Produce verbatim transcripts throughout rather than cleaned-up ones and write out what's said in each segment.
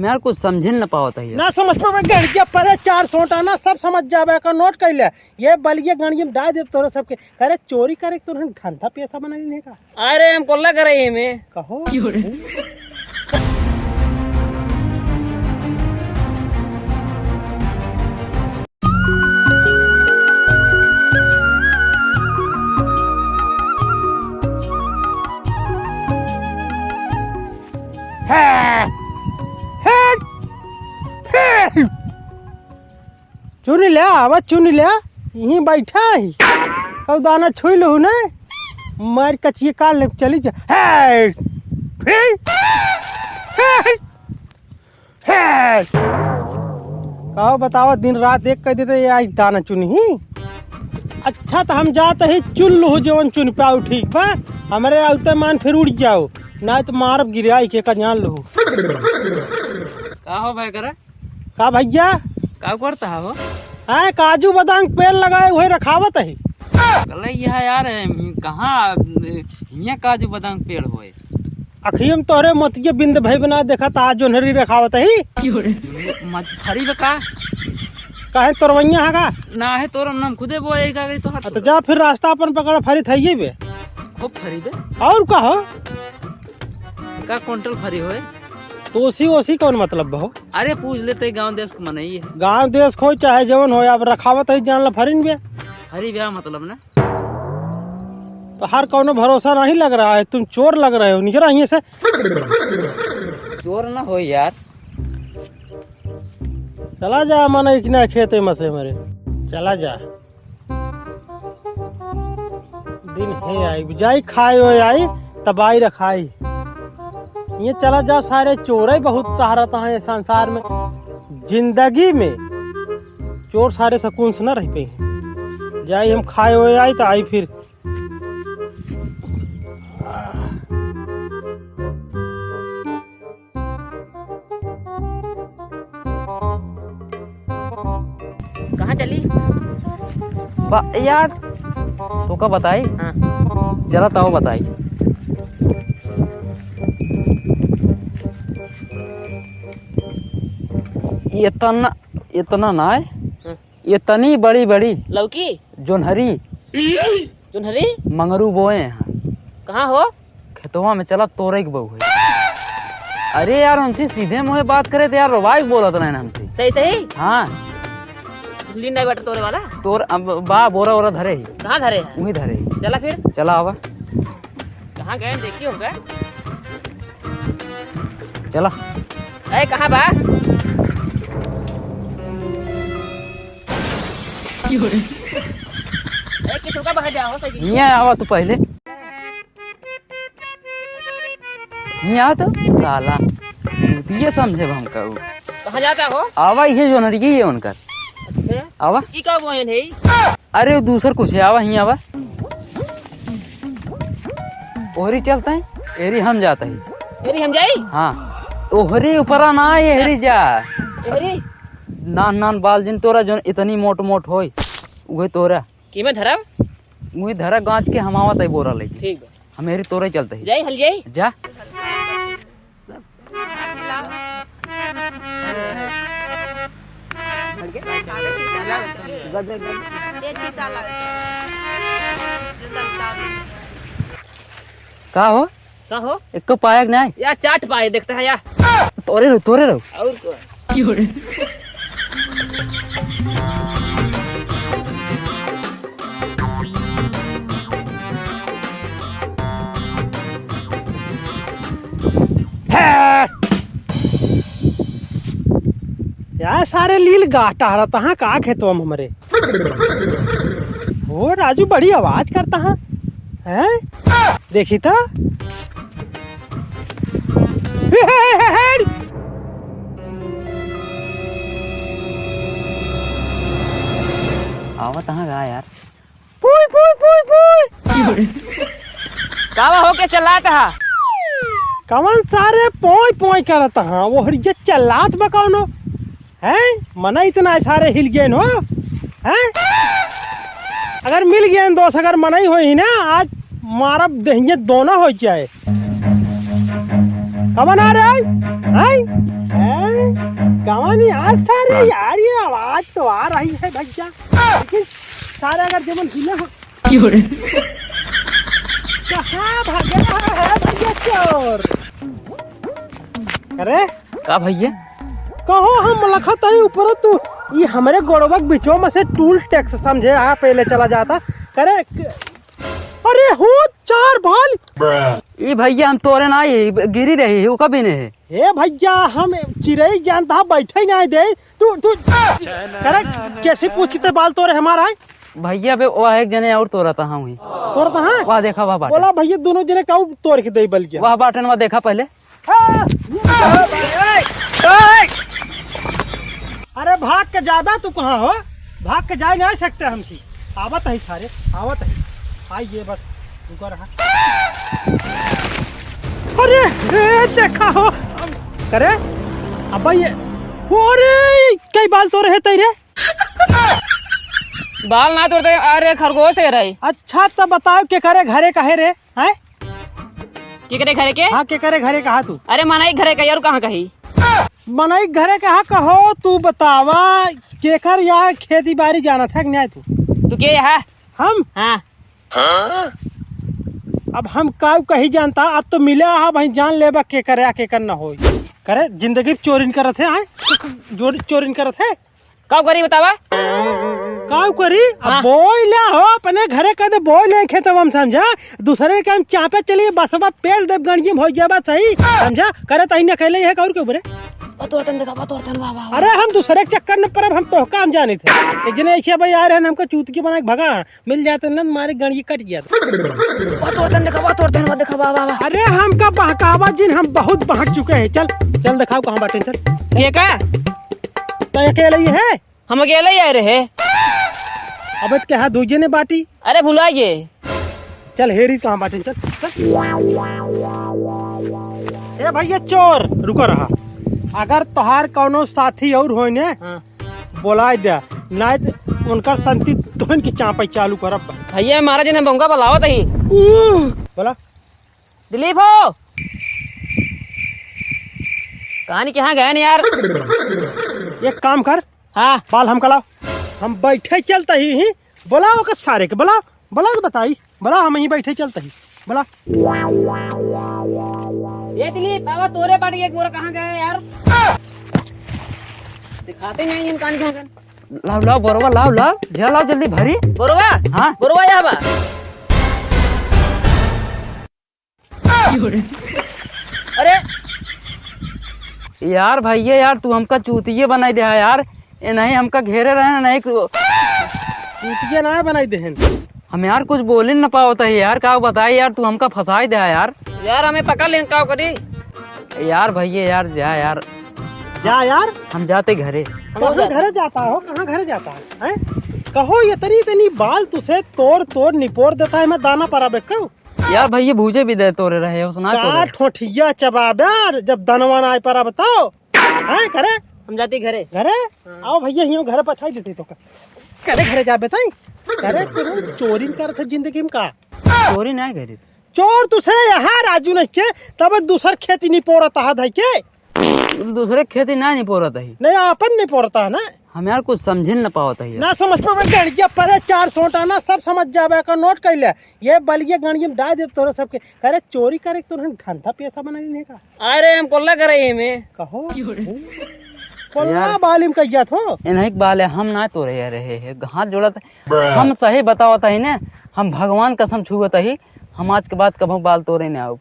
मैं यार कुछ समझे न पावत है यार। ना समझ पावे, गड़िया परे चार सोटा ना, सब समझ जावे का, नोट कर ले। ये बलिए गणिये में डाल दे तोरे सबके। करे चोरी करे तोरे धंधा पैसा बना लेने का। अरे हम कोल्ला करे ये में। कहो। चुन ल्या, आवा चुन ल्या, यहीं बैठा ही। कऊ दाना छुई लहू ने, मार कचिए काल ले चली जा। हे! हे! हे! हे! कहो बतावा, दिन रात एक कह देते, ये आज दाना चुनी ही। अच्छा, तो हम जाते ही चुन लहू, जवन चुन पाऊ, ठीक बा? हमरे आउते मान फिर उड़ जाओ, ना तो मारब गिराई के का जान लहू। का हो भाई करा? का भैया? का करता है हो? हैं, काजू बादाम के पेड़ लगाए हुए रखावत है। गलैया यार, कहाँ, हियाँ काजू बादाम के पेड़ होए? अखियम तोहरे मोतिये बिंद भई बना देखत, आज जोन्हरी रखावत है। मत फरी बे का? काहे तोरवैया है का? ना है तोरम, नाम खुदे बोए का गई तोहर। तो जा फिर रास्ता अपन पकड़, फरी थइये बे। खूब फरी बे। और का हो? का कुंटल फरी होए? तो ओसी, ओसी कौन मतलब बा हो? अरे पूछ लेते गाँव देश के मनई है। गाँव देश के हो चाहे जवन हो, अब रखावत है जान ला फरिन बे। फरी बे मतलब ना। तो हर कौनो भरोसा नहीं लग रहा है, तुम चोर लग रहे हो, निकला यहीं से। चोर ना हो यार। चला जा, मनई के ना खेते में से मरे, चला जा। दिन हे आई, जाई खाए ओए आई, तब आई रखाई। ये चला जाओ, सारे चोरे बहुत टहरत हैं ये संसार में। जिंदगी में चोर सारे सुकून से न रह पे। जाई हम खाए ओए आई, तो आई फिर। कहाँ चली? बा-, यार, तोका बताई? हाँ। चला, तब बताई। इतना, इतना ना है। हाँ। इतनी बड़ी बड़ी लौकी? जोन्हरी। जोन्हरी? मंगरू बोए हैं। कहाँ हो? खेतवा में चला, तोरे के बहू है। अरे यार, हमसे सीधे मुँहे बात करे तो यार, रोवाई बोलत रहे हमसे। सही सही? हाँ। लीन नहीं बाटे तोरे वाला? तोर अब बा बोरा ओरा धरे ही। कहाँ धरे है? वहीं धरे ही। चला फिर। चला आवा। कहाँ गए देखी होगा। चला। ए, कहाँ बा? ए, किसका बाहर जा हो सकी? हियाँ आवा तू पहले। हियाँ आवा तो। साला, तू ये समझे हम कहू। कहाँ जाता हो? आवा, ये जोन्हरी है उनकर। अच्छा। आवा। ई का बोहन है? अरे, दूसर कुछ है, आवा, हियाँ आवा। ओहरी चलता है, एरी हम जाता है। एरी हम जाई? हाँ। ओहरी ऊपरा ना, एहरी जा। एहरी? नान नान बाल जिन तोरा, जोन इतनी मोट मोट होई, उहे तोरा। की में धरब? उहे धरा गाँच के, हम आवत है बोरा लेके। ठीक बा। हम एरी तोरे चलते ही। जाई, हल जाई? जा। का हो? का हो? एक पाया कि नहीं? या चाट पाए, देखता है या। तोरे रहो, तोरे रहो। और को? हे! यार, सारे लील गाह टहरत हाँ का खेतवा में हमरे? ओ राजू, बड़ी आवाज करता हाँ, हैं? देखी तो। आवत हाँ गा यार। पुई, पुई, पुई, पुई। कावा होके चलात हा? कवन सारे पोंय पोंय करत हा? वो हरिया चलात बा कौनो? हैं? मना इतना सारे हिल गए हो? हैं? अगर मिल गए दोस्त, अगर मनई होई ना, आज मारब देहिए दोनों हो जाए। कवन आ रहे? हैं? हैं? कवन यार सारे यार, ये आवाज तो आ रही है भैया, लेकिन सारे अगर जमन हिला हो। क्यों रे? कहाँ भागे है भैया चोर? अरे का भैया? कहो हम लखत हई ऊपर तू, ई हमरे गोड़वा के बिचवा में से टूल टैक्स समझे आ पहले चला जाता। करे क-, अरे हो चार बाल। ई भैया हम तोरे ना, ई गिरी रही है, वो कभी नहीं है। हे भैया, हम चिरई जानता, बैठे ना दे। तू, तू, करे, कैसे पूछ के बाल तोरे हमारा है? भैया, बे, वह एक जने और तोरत हा वहीं। तोरत हा? वह देखा, वह बाटे। बोला भैया, दोनों जने काऊ तोर के दे बल गया। वह बाटे ना, वह देखा पहले। हाँ, ये अरे भाग के जाबा तू कहाँ हो? भाग के जा नहीं सकते हमसे। आवत है सारे, आवत है। आइए बस, रुका रहा। अरे, ए, देखा हो। करे, अब ये, अरे, कई बाल तोरे है तेरे? बाल ना तोड़ते, अरे खरगोश है रे। अच्छा, तो बताओ के करे घरे कहे रे, हैं? के करे घरे के? हाँ, के करे घरे कहा तू? अरे मनई घरे के यार, कहाँ कही? मनई घरे कहा कहो, तू बतावा, केकर या खेती बाड़ी जानत है कि नहीं तू? तू के यहाँ? हम? हाँ। अब हम काऊ कही जानता, अब तो मिला हा भाई, जान लेबा के करे आ के कर न होई। करे, जिंदगी में चोरिन करत है, आय? चोर-, चोरिन करत है? काऊ करी बतावा? काऊ करी? अब हाँ। बोई ले हो, अपने घरे कह दे, बोई ले खेतवा में, समझा? दूसरे के हम चापे चली, बसवा पेल देब, गणिये में हो जाबा सही, समझा? करे तही न कहले है, और के ऊपर है? बा तोर तन देखा, बा तोर तन, वाह, वाह, वाह। अरे हम दूसरे के चक्कर न परब, हम तोहका हम जानित है। एक जने ऐसे भाई आ रहे हैं, हमको चूतिया बना के भगा, मिल जाते न मारे गणिये कट जाते। बा तोर तन देखा, बा तोर तन, बा देखा, वाह, वाह, वाह। अरे हमका बहकावा जिन, हम बहुत बहक चुके हैं। चल, चल दिखाओ कहाँ बाटे, चल। ये का? तो अकेले ही है? हम अकेले ही आए रहे। अबे तो कहा दो जने बाटी? अरे भुला गए। चल हेरी कहाँ बाटे, चल, चल। ए भैया चोर, रुको रहा। अगर तोहार कौनो साथी और होई ने, हाँ। बोलाए दे, नाय तो उनकर संती तोहन के चापे चालू करब भाई। भैया महाराज ने बंगा बुलावत ही। बोला। दिलीप हो, कहानी कहाँ गए न यार? एक काम कर, हाँ। बाल हमका लाओ, हम बैठे चलता ही, ही। बोलाओ ओके सारे के, बोलाओ, बोलाओ तो बताई, बोलाओ, हम यहीं बैठे चलता ही, बोला। ए दिलीप, बाबा तोरे पार्टी एक गोरा कहाँ गए यार? दिखाते नहीं इनका, कहाँ गए? लाओ, लाओ, बोरवा लाओ, लाओ, जा लाओ जल्दी भरी। बोरवा? हाँ। बोरवा यहाँ बा। अरे यार भैया यार, तू हमका चूतिये बनाई दे यार। ये नहीं हमका घेरे रहे ना, नहीं को- चूतिये ना बनाई देहन। हम यार कुछ बोले न पावत है यार, का बताए यार, तू हमका फंसाई दे यार। यार हमें पकड़ लेन, का करी? यार भैया यार, जा यार। जा यार। हम जाते घरे। कहाँ घरे जाता हो, कहाँ घरे जाता है, हैं? कहो इतनी इतनी बाल तुसे तोड़ तोड़ निपोर देता है, मैं दाना परा बेकऊ। यार भैया भूजे भी दे तोरे रहे हो, सुना का तोरे। ठोठिया चबाबे यार, जब दनवा ना आए परा बताओ। हैं करे? हम जाती घरे। घरे? हाँ। आओ भैया, हियों घरे पठाई देती तो का। करे घरे जाबे ताई? करे तू चोरी करत है जिंदगी में का? चोरी नहीं करी। चोर तुसे यहाँ राजू नहीं के, तब दूसर खेती नहीं पोरत है धई के। दूसरे खेती ना नहीं पोरत है। नहीं, आपन नहीं पोरता है ना। हम यार कुछ समझे न पावत है यार। ना समझ पावे, गड़िया परे चार सौ आना, सब समझ जाबे का, नोट कर ले। ये बलिए गणिये में डाल दे तोरे सबके। करे चोरी करे तो धंधा पैसा बना लेने का। अरे हम कोल्ला करे ये में। कहो। कोल्ला यार। बालिम कहिया थो। इन्हीं के बाल है, हम ना तोरे रहे हैं। हाथ जोड़त। हम सही बतावत है ने, हम भगवान कसम छुअत ही, हम आज के बाद कभो बाल तोरे ना आउब।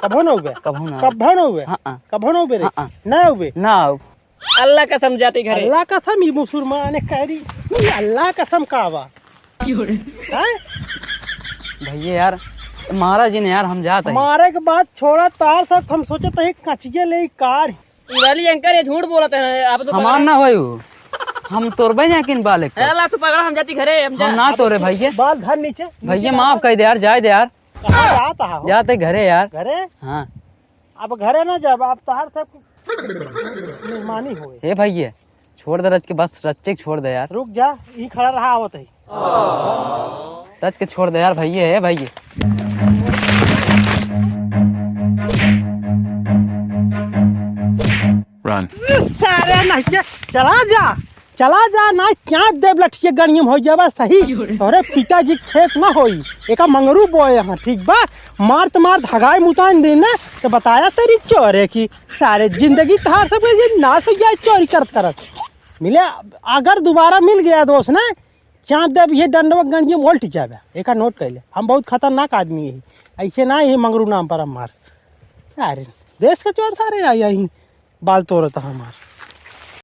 कभो ना उबे? कभो ना। कभो ना उबे? हाँ, हाँ। कभो ना उबे रे? हाँ, हाँ। ना उबे? ना आउब। अल्लाह कसम जाती घरे। अल्लाह कसम, ई मुसलमान है, कह रही, ई अल्लाह कसम का बा? हैं? भैया यार, मारा जिन यार, हम जात है। मारे के बाद छोड़ा तार तक, हम सोचत है कचिए ले काढ़। ई वाली एंकर ये झूठ बोलत है, आप तो हमार पकड़ा। ना होई उ। हम तोरबे ना किन बाल एक। ए, ला तू पकड़ा, हम जाती घरे, हम हम जा। ना तोरे भैया। बाल धर नीचे, नीचे भैया माफ कर दे यार, जाए दे यार। कहाँ जात हो? जाते घरे यार। घरे? हाँ। अब घरे ना जाब, अब तोहार सब मेहमानी होए। हे भैया, छोड़ दे रच के, बस रच्चे के छोड़ दे यार। रुक जा, ई खड़ा रहा, आवत है। रच के छोड़ दे यार भैया, हे भैया। अरे सारे नहीं, चला जा, चला जा, ना चाप देब लठिए गणियम हो जाबा सही। तोहरे पिताजी के खेत ना होई, एका मंगरू बोए हैं, ठीक बा? मारत मारत हगाई मुतान दिन ना, तो बताया तेरी चोरे की। सारे जिंदगी तहार सब के नाश हो जाए चोरी करत करत। मिले, अगर दोबारा मिल गया दोस्त ना, चाप देब ये डंडवा गंजी में उल्ट जाबे। एका नोट कैले, हम बहुत खतरनाक आदमी है, ऐसे ना ही मंगरू नाम पर हम मार। सारे देश के चोर सारे आई आई बाल तोड़त हमार।